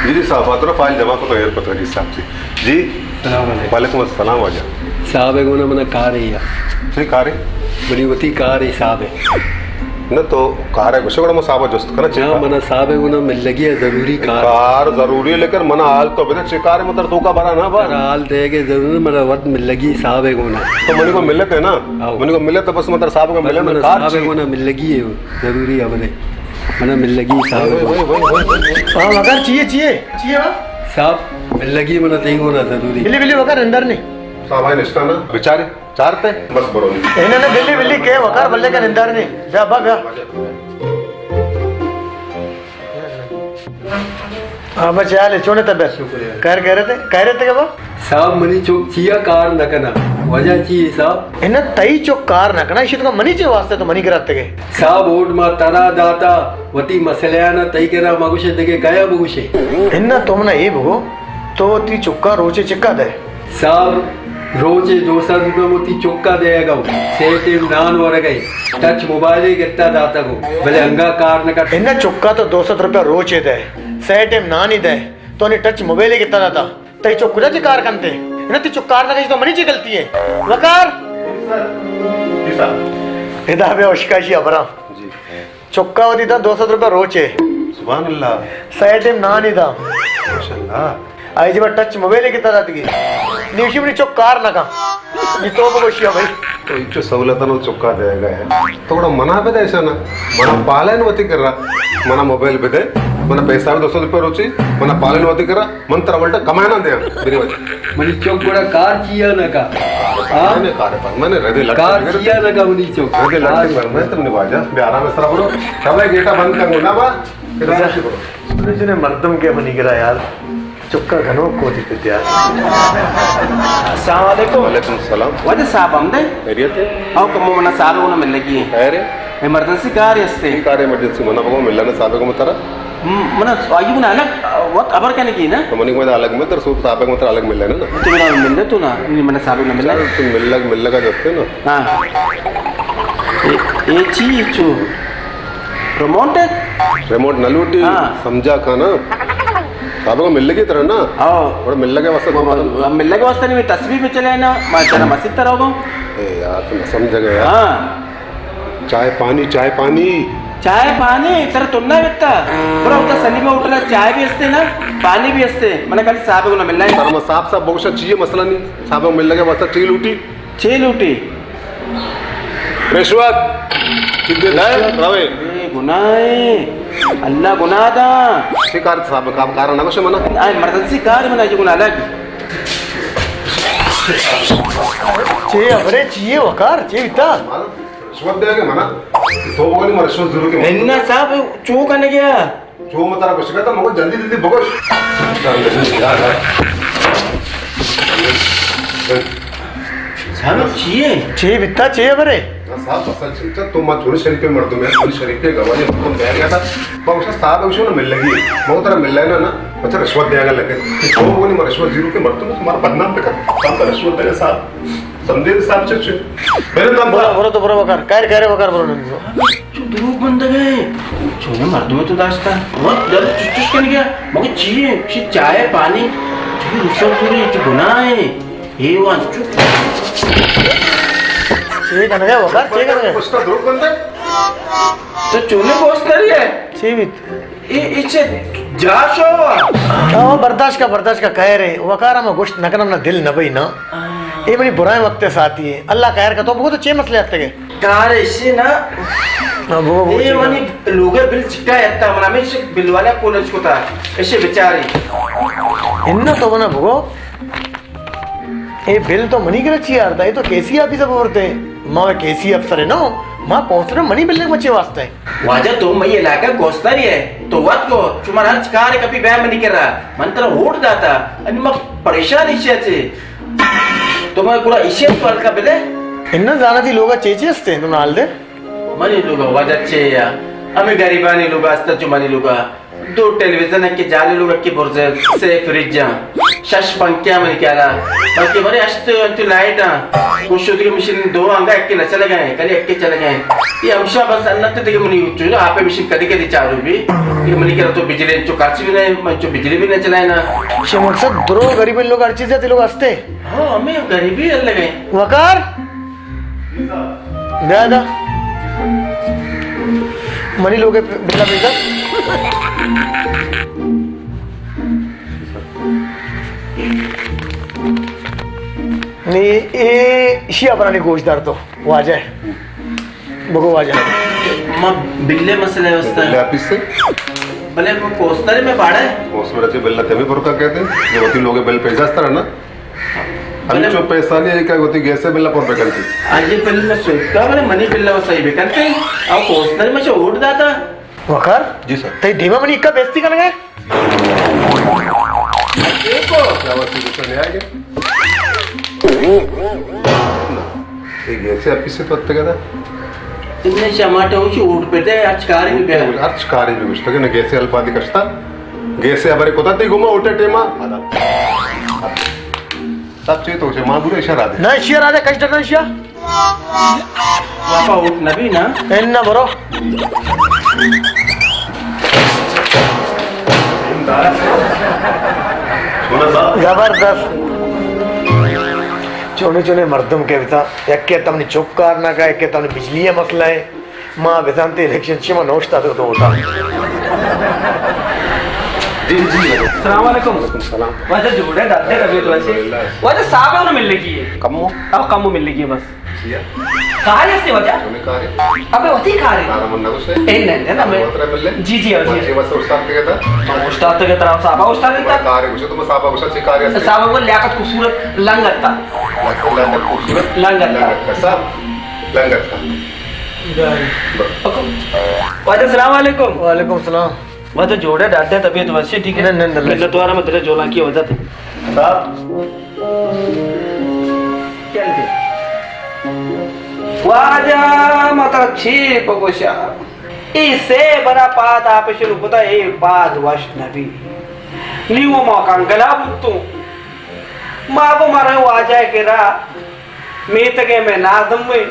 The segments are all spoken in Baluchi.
جی، جی صاحب، آ ترا فائل جمع کتگ، ایر کتگ، جی صاحب، جی۔ جی۔ السلام علیکم۔ وعلیکم السلام واجہ۔ صاحب ءِ گونا منا کارے یا۔ چے کارے؟ بڑی وتی کارے صاحب ءِ۔ نہ تو کارے گوشے گڑا ما صاحب ءَ جست کناں چے نا، کار؟ منا صاحب ءِ گونا ملگی ءَ ضروری کار۔ کار ضروری ہے، لیکن منا حال تو بدا چے کارے، متر دھوکہ برا نہ بر۔ ترا حال دے گے ضرور، منا وت ملگی صاحب ءِ گونا۔ تو منی کو ملت ہے نا؟ آؤ۔ منی کو ملت ہے، بس متر صاحب کو بس ملت منا کار صاحب ءِ چی؟ گونا ملگی ہے، ضروری ہے بلے۔ منا ملگی صاحب۔ اوئے، اوئے، اوئے، اوئے، اوئے۔ ہاں، وقار چیے، چیے؟ چیے با؟ صاحب، ملگی منا تئی گونا ضروری۔ بلی، بلی، وقار اندر نہیں۔ صاحب آئے نشتہ نا، بیچارے، چارتے، بس برو نہیں۔ انہاں نے بلی، بلی کے وقار بلے کا اندر نہیں۔ بیا، با، بیا۔ ہاں، بس حال ہے، چونے طبیعت؟ شکریہ۔ کار کہہ رہے تھے، کہہ رہے تھے کہ با؟ صاحب، منی چک چیا کار نہ کنا؟ وجہ چی ہے صاحب؟ انہ تئی چک کار نہ کنا، اشی تو منی چے واسطے تو منی گرا اتگے؟ صاحب، ووٹ ما ترا داتا، وتی مسئلہ نا تئی کرا مگوشے دگے کیا بگوشے؟ انہ تو منا اے بگو، تو وتی چکا روچے چکا دے؟ صاحب، روچے دو سد روپے وتی چکا دے گا، سے ٹیم نان ورگے، ٹچ موبائل گتا داتا گو، بلے انگا کار نہ کر۔ انہ چکا تو دو سد روپے روچے دے، سے ٹیم نانی دے، تو نے ٹچ موبائل گتا داتا۔ تئی چک کجا چے کار کنتے؟ نہ تئی چک کار نہ کنت تو منی چے غلطی ہے؟ وقار! جی سر۔ جی سر۔ ادا بیا اشکاشی ابرا۔ جی۔ چکا وتی دا دو سد روپے روچے۔ سبحان اللہ۔ سائے ٹیم نانی دا۔ ماشاءاللہ۔ آئی جی با ٹچ موبائل کتا داتگی۔ نیوشی منی چک کار نہ کن۔ یہ تو بگوشی بھائی۔ تو ایچو سہولت نو چکا دے گا ہے۔ تو گڑا منا بدے ایسا نا۔ منا پالن وتی کرا۔ منا موبائل بدے۔ منا پیسہ بھی دو سد روپے روچی۔ منا پالن وتی کرا۔ من ترا ولٹا کمائنا دیا، بری وجہ۔ منی چک گڑا کار چیا نہ کا؟ ہاں؟ میں نے کار پر، میں نے ردے لگ کار چیا نہ کا منی چک؟ ردے لگ پر، میں تم نے واجہ، بے آرام سرا برو۔ شبے گیٹا بند کر، نہ با، ادھر سے برو۔ سنے سنے مردم کے منی گرا یار، چکا گھنو کو دی پہ یار۔ السلام علیکم۔ وعلیکم السلام۔ واجہ صاحب ہم دے؟ خیریت ہے؟ او کمو منا صاحب ہونا مل لگی ہے۔ خیر ہے؟ ایمرجنسی کار ہے استے۔ کار ایمرجنسی منا بگو ملنا صاحب کو مترا۔ ہم، من آئی گونا الگ وت خبر کنگی نا؟ تو منی گونا الگ مت تر سوت صاحب کو متر الگ ملے نا۔ تو منا ملے تو نا، نی من صاحب نہ ملے۔ سر، تو ملگ، ملگا جتے نا۔ ہاں۔ اے، اے چی چو؟ ریموٹ ہے؟ ریموٹ نہ لوٹی، ہاں۔ سمجھا کھانا۔ صاحب کو مل لگی ترا نا؟ ہاں۔ اور مل لگے واسطے، مل لگے واسطے نہیں، میں تسبیح پہ چلے نا، میں تیرا مسجد تر ہوگا۔ اے یار، تو نہ سمجھ گیا یار۔ ہاں۔ چائے پانی، چائے پانی۔ چائے پانی، ترا تنّا بیتا۔ برو، ہوتا سلیمہ ہوٹل ہے، چائے بھی ہستے نا، پانی بھی ہستے۔ منا کل صاحب کو نہ ملنا ہے۔ سر، میں صاحب، صاحب، بہت اچھی ہے، مسئلہ نہیں۔ صاحب کو مل لگے، بس چی لوٹی؟ چی لوٹی؟ رشوت۔ چیز دے، روے۔ اے گناہ ہے۔ اللہ گناہ دا۔ چی کار صاحب، کار، کار نہ بشے منا۔ آ، ایمرجنسی کار منا، یہ گناہ الگ۔ چی ابرے، چی ہے وقار، چی بیتا؟ رشوت دے گے منا۔ تو بولی ما رشوت ضرور کے۔ انّا صاحب، چو کنے گیا؟ چو مترا کچھ کہتا، مگر جلدی جلدی بگوش۔ صاحب، چی ہے؟ چی بیتا، چی ہے برے؟ نا صاحب، بس چنچا تو ما چونی شریف مردم ہے، چونی شریف گواہی مردم بیٹھ گیا تھا۔ ما اسے صاحب اسے نہ مل لگی۔ ما ترا مل لینا نا، اچھا رشوت دے گا لگے۔ تو بولی ما رشوت ضرور کے مردم، تمہارا بدنام پہ کر۔ صاحب کا رشوت دے گا صاحب۔ سمجھے صاحب، چل، چل۔ میرے نام برو، پر۔ برو تو برو وقار۔ کائر، کائر وقار برو نندو۔ چو دروگ بندگ ہے۔ چونے مردم تو داشتا۔ وقت در چش چش کن گیا۔ مگر چی ہے؟ چی چائے پانی؟ چی رشوت ضروری؟ چی گناہ ہے؟ اے وان چو۔ چی کن گیا وقار؟ چی کن گیا؟ پشتا دروگ بندگ۔ تو چونے پوسٹ کری ہے؟ چی بیت؟ اے، اے چے جاش ہوا؟ او، برداشت کا، برداشت کا، خیر ہے۔ وقار ہم گوشت نہ کنم، نہ دل نہ بئی نا۔ اے منی برائیں وقت ساتھی ہے۔ اللہ خیر کا، تو بگو تو چے مسئلے آتے گے؟ کار ایشی نا۔ ہاں، بگو، بگو، اے چے منی لوگے بل چکا ہے، تا من ہمیشہ بل والا کولج کو تھا۔ ایشی بیچاری۔ انّا تو بنا بگو۔ اے بل تو منی کرا چی آرتا؟ اے تو کے سی آفیس ءَ ببرتے۔ ما کے سی افسر نہ، ما کونسلر، منی بل مچے واسطہ ہے۔ واجہ تو مئی علاقہ کونسلر ہے، تو وت کو، شما ہر چکار کپی بیا منی کرا، من ترا ووٹ داتا، انی ما پریشان ایشی چے۔ تو ما گڑا ایشی سوال کا بلے۔ انّا زانا تئی لوگا چے چے ہستے، تو نال دے۔ منی لوگا واجہ چے یا، ہمیں غریبانی لوگا ہستا جو منی لوگا۔ دو ٹیلی ویژن، اکے جالی لوگ، اکے برزے، سے فریج جاں، شش پنکھے منی خیالا، بلکہ بڑے ہشت انت لائٹ آں، کچھ شدی کے مشین دو آنگا، اکے نہ چلے گئے، کلی اکے چلے گئے۔ یہ ہمشہ بس انت، دیگہ منی چو آپ مشین کدی کدی چالو بی۔ یہ منی کرا تو بجلی چو خرچ بھی نہیں، من چو بجلی بھی نہیں چلائے نا۔ شے مقصد درو غریب لوگ ہر چیز ہے، تی لوگ ہستے۔ ہاں، ہمیں غریبی ہے لگے۔ وقار؟ بیا دا۔ منی لوگ بلا بیگا۔ نی، اے، ایشی ءَ برانی گوش دار تو، واجہ۔ بگو واجہ۔ ما بلے مسئلہ ہے استاد۔ بلے آفیس سے؟ بلے ما کوستر میں باڑا ہے۔ کوستر اچھے بل تمہیں پر کا کہتے ہیں؟ جو وتی لوگ بل پیسہ اس طرح نا۔ ہم بلے چو پیسہ نہیں ہے کہ وتی گیس بل پر بکنتے۔ آئیے بل میں سوچتا، بلے منی بل وہ صحیح بکنتے۔ او کوستر میں چو ووٹ داتا۔ وقار؟ جی سر۔ تئی دیما منی کا بیستی کرنے گئے؟ دیکھو۔ کیا بات ہے، دوسرا نہیں آئے گا؟ یہ گیسے آفیس سے تو اتنے گیا تھا؟ اتنے ٹماٹر ہو چی اوٹ پہ دے، اچ کاری بھی بیا۔ اچ کاری بھی گشتا کہ نہ گیسے الفاظی کشتا۔ گیسے ہمارے کوتا تی گما اوٹے ٹیما۔ سب چیز تو ماں بوڑھے اشارہ دے۔ نہ اشارہ دے، کش ڈرنا اشارہ۔ واپا اوٹ نبی نا؟ ان نہ برو۔ زبردست۔ چونے چونے مردم کہ بتا، یکے تمنی چوک کار نہ کا، یکے تمنی بجلی ہے مسئلہ ہے۔ ما بزانتے الیکشن چی ما نوشتا تو تو ہوتا۔ جی، جی۔ السلام علیکم۔ وعلیکم السلام۔ واجہ جوڑے ڈاکٹر ربیع تو ایسے۔ الحمدللہ۔ واجہ صاحب نے مل لگی ہے۔ کمو؟ اب کمو مل لگی ہے بس۔ کار ہے اس سے واجہ؟ تمہیں کار ہے؟ ابے وتی کار ہے۔ کار من نہ گوشے۔ اے نہیں، نہیں، نا، میں وترا مل لے۔ جی، جی، جی۔ مجھے بس استاد کے کہتا۔ استاد کے طرف صاحب، استاد کے کار ہے، گوشے تم صاحب، گوشے چی کار ہے؟ صاحب وہ لیاقت خوبصورت لنگتا۔ لیاقت خوبصورت لنگتا۔ لنگتا، صاحب، لنگتا۔ واجہ السلام علیکم۔ وعلیکم السلام۔ واجہ جوڑے ڈاڈے طبیعت وسی ٹھیک ہے؟ نہ، نہ، نہ، نہ۔ منت وارا میں تیرے جولاں کی وجہ تھی۔ صاحب۔ چل دے۔ واجہ متا چی بگوشا۔ ای سے برا پاد آپریشن کتا، ای پاد وش نبی۔ نی وہ ما کنگلا بوتوں۔ ما کو مرے واجہ کرا۔ میتگے میں نادم میں،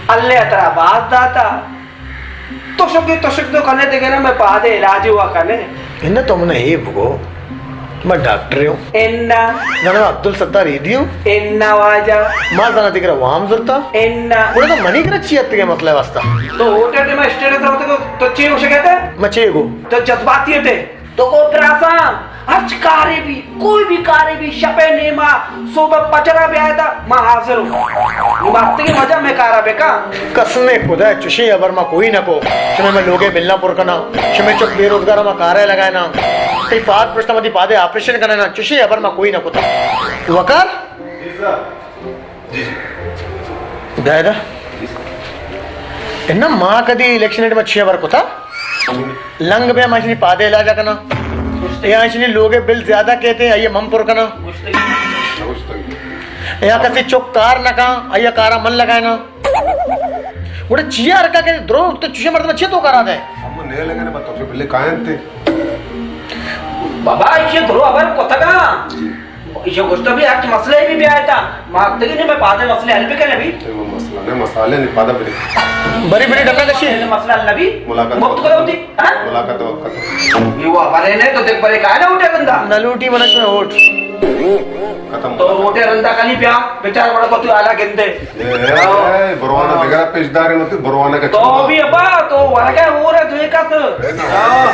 اللہ ترا باز داتا۔ تشکے تشک تو کنے دگہ نا، میں پادے علاج ہوا کنے۔ انہ تو من اے بگو، میں ڈاکٹر ہوں۔ انہ۔ نہ، نہ، عبدالستار ایدی ہوں۔ انہ واجہ۔ ما زانا تئی کرا وام زرتا۔ انہ۔ گڑا تو منی کرا چی اتگے مسئلہ واسطہ؟ تو ہوٹل تے میں اسٹیڈیم تو، تو چی ہو شکتا؟ میں چی گو؟ تو جذباتی تے۔ تو گو براساں، ہرچ کارے بی، کوئی بھی کارے بی، شپے نیما، صبح پجرا بیائے تا، ما حاضر ہوں۔ نی وقت کی وجہ میں کارا بکا۔ قسم خدا، چشیں ہبر ما کوئی نہ کو۔ شمے میں لوگے بلاں پر کنا، شمے چک بے روزگار ما کارے لگائے نا۔ تئی پاد پرشتا متی پادے آپریشن کنا نا، چشیں ہبر ما کوئی نہ کتا۔ وقار؟ جی سر۔ جی، جی۔ بیا ادا۔ جی سر۔ انہ ما کدی الیکشن اڈ ما چی ہبر کتا؟ لنگ بیا ما اشنی پادے علاج کنا۔ یا اشنی لوگے بل زیادہ کہتے ہیں، آئیے من پر کنا۔ یا کسی چک کار نہ کنا، آئیے کارا من لگائے نا۔ گڑا چیا ہرکا کہ درو تو چوشے مردم چی تو کرا دے؟ ہم نے لگے نا، بتو بلے کائن تے۔ بابا، یہ درو ہبر کتگا۔ جی۔ ایشی گوشتہ بھی ہرچ مسئلہ بھی بیائے تا، ما تگی نہیں، میں پادے مسئلے حل بکنے بھی۔ اے وہ مسئلہ نہیں، مسئلے نہیں، پادا بری۔ بری بری ڈبہ کشی۔ مسئلہ حل نبی۔ ملاقات مفت کرو تھی، ہاں؟ ملاقات وقت۔ یہ وہ ہمارے نہیں تو دیکھ بڑے کہا نا اٹھے بندہ۔ نہ لوٹی منش میں ووٹ۔ ختم۔ تو ووٹے رندا کلی پیا، بیچار بڑا کو تو آلا گندے۔ اے، اے، اے، بروانا دگرا پیش دارے نو تے بروانا کا تو چھوڑا۔ بھی ابا، تو ورگا ہو رہے دوئے کا تو۔ اے نا۔ ہاں۔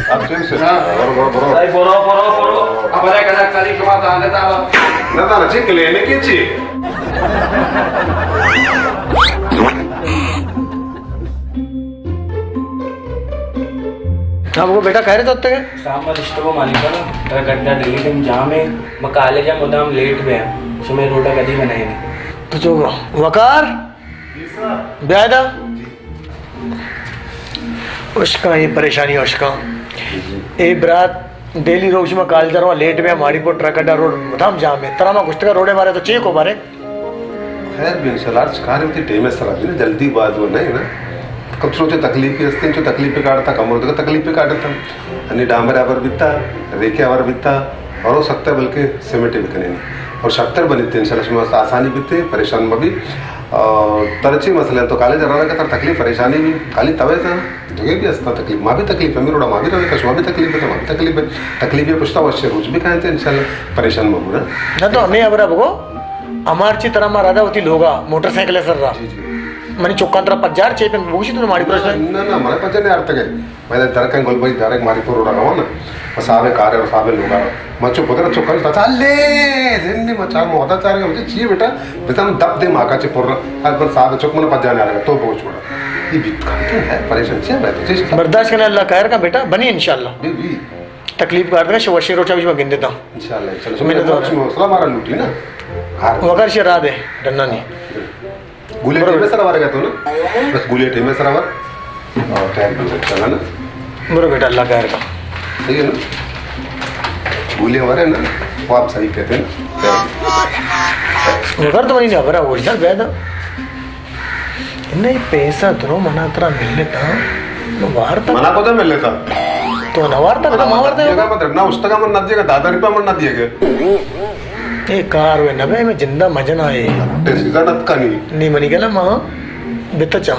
اب چیز سے۔ ہاں۔ برو، برو، برو۔ بھائی، برو، برو، برو۔ اب ارے کنا کلی شما دانے تا۔ نہ دانا چی کلینے کی چی۔ ہاں، وہ بیٹا کہہ رہے تو اتنے۔ شام ما دشتو مالک نا، ترا گڈا ڈیلی ٹائم جام ہے، ما کالج مدام لیٹ بیا، شمے روڈا کدی بنائے نہیں۔ تو چو وقار؟ جی سر۔ بیا دا۔ جی۔ اشکاں، یہ پریشانی اشکاں۔ جی۔ اے برات، ڈیلی روز ما کالج درو لیٹ بیا، ماڑی پور ٹرک اڈا روڈ مدام جام ہے۔ ترا ما گشتگا روڈے بارے تو چی کو بارے؟ خیر بی انشاءاللہ، ہرچ کارے وتی ٹیمے سرا بی نا، جلدی باز وہ نہیں نا۔ کم چو تکلیفی ہستے، چو تکلیفی کاٹتا، کم ہوتا تکلیفی کاٹتا۔ انی ڈامبر آور بیتا، ریکے آور بیتا، اور ہو سکتا ہے بلکہ سیمنٹ بھی کنے نہیں۔ اور شرتر بنیتے انشاءاللہ شما آسانی بیتے، پریشان مبی۔ اور ترا چی مسئلہ ہے؟ تو کالج ءَ روگ ءَ ترا تکلیف پریشانی بھی، خالی توے تا، دگے بھی ہستا تکلیف، ما بھی تکلیف ہے، میرے ما بھی روے، شما بھی تکلیف ہے، ما بھی تکلیف ہے، تکلیف یہ پشتا وشے روچ بھی کھائیں، انشاءاللہ پریشان مہ بو نا۔ نہ تو ہمے ہبرا بگو، ہمار چی ترا ما رادا ہوتی لوگا، موٹر سائیکل سر را۔ جی، جی۔ منی چکان ترا پجار چے پہ بگوشی تو ماری پرشن۔ نہ، نہ، مارا پجار نہیں آرتا گئے۔ میں نے درکن گل بھائی ڈائریکٹ ماری پر روڈا رہا نا۔ بس آوے کار ہے، بس آوے لوگا۔ مچو پتر چکان تا چالے، زندگی مچا مودا چار گئے، مجھے چیے بیٹا، بیٹا ہم دب دے ماں کا چے پر رہا۔ ہر بس آوے چک من پجانے آ رہا، تو بہت چھوڑا۔ یہ بیت کا ہے، پریشان چیے، میں تو چیز برداشت کرنے اللہ خیر کا بیٹا، بنی انشاءاللہ۔ بی، بی۔ تکلیف کار دے، شو وشے روچا بھی میں گندے تا۔ انشاءاللہ، انشاءاللہ۔ میں نے تو حوصلہ مارا لوٹی نا۔ ہر وگر شرا دے، ڈنانی۔ گولی ٹیم سر ورگ ءَ تو نا؟ بس گولی ٹیم سر ور۔ اور ٹائم بھی چلا نا۔ برو بیٹا، اللہ خیر کا۔ صحیح ہے نا؟ گولی ورے نا، وہ آپ صحیح کہتے ہیں نا۔ مگر تو منی خبر ہے، اوریجنل بیدا۔ نہیں، پیسہ درو منا ترا ملتا، نو وارتا۔ منا کو تو ملتا؟ تو نہ وارتا، بیٹا، ما وارتا دیگا، ہوگا۔ مطلب، نہ اس تک من نہ دیگا، دادا روپیہ من نہ دیگا۔ اے کار وے نہ بے، میں جندہ مجنا اے۔ تے سیدھا نت کنی۔ نی منی گلا ماں بتچا۔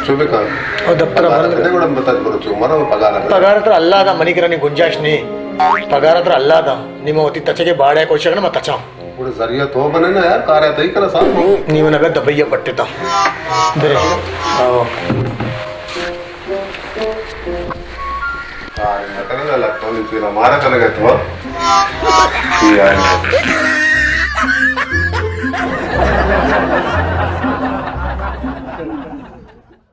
چو بکا۔ او دپتر اللہ بند۔ تے گڑا بتا برو چو، مرا پگار۔ پگار تر اللہ دا، منی کرا نی گنجائش نی۔ پگار تر اللہ دا۔ نی میں ہوتی تچے کے باڑے کوشش کرنا، میں تچا۔ گڑا ذریعہ تو بنے نا یار، کار ہے تئی کرا ساتھ۔ نی من اگر دبیا پٹتا۔ برے۔ آو۔ آ، نہ کرے گا، لگتا نہیں، تیرا مارا کرے گا تو۔ یہ آئے۔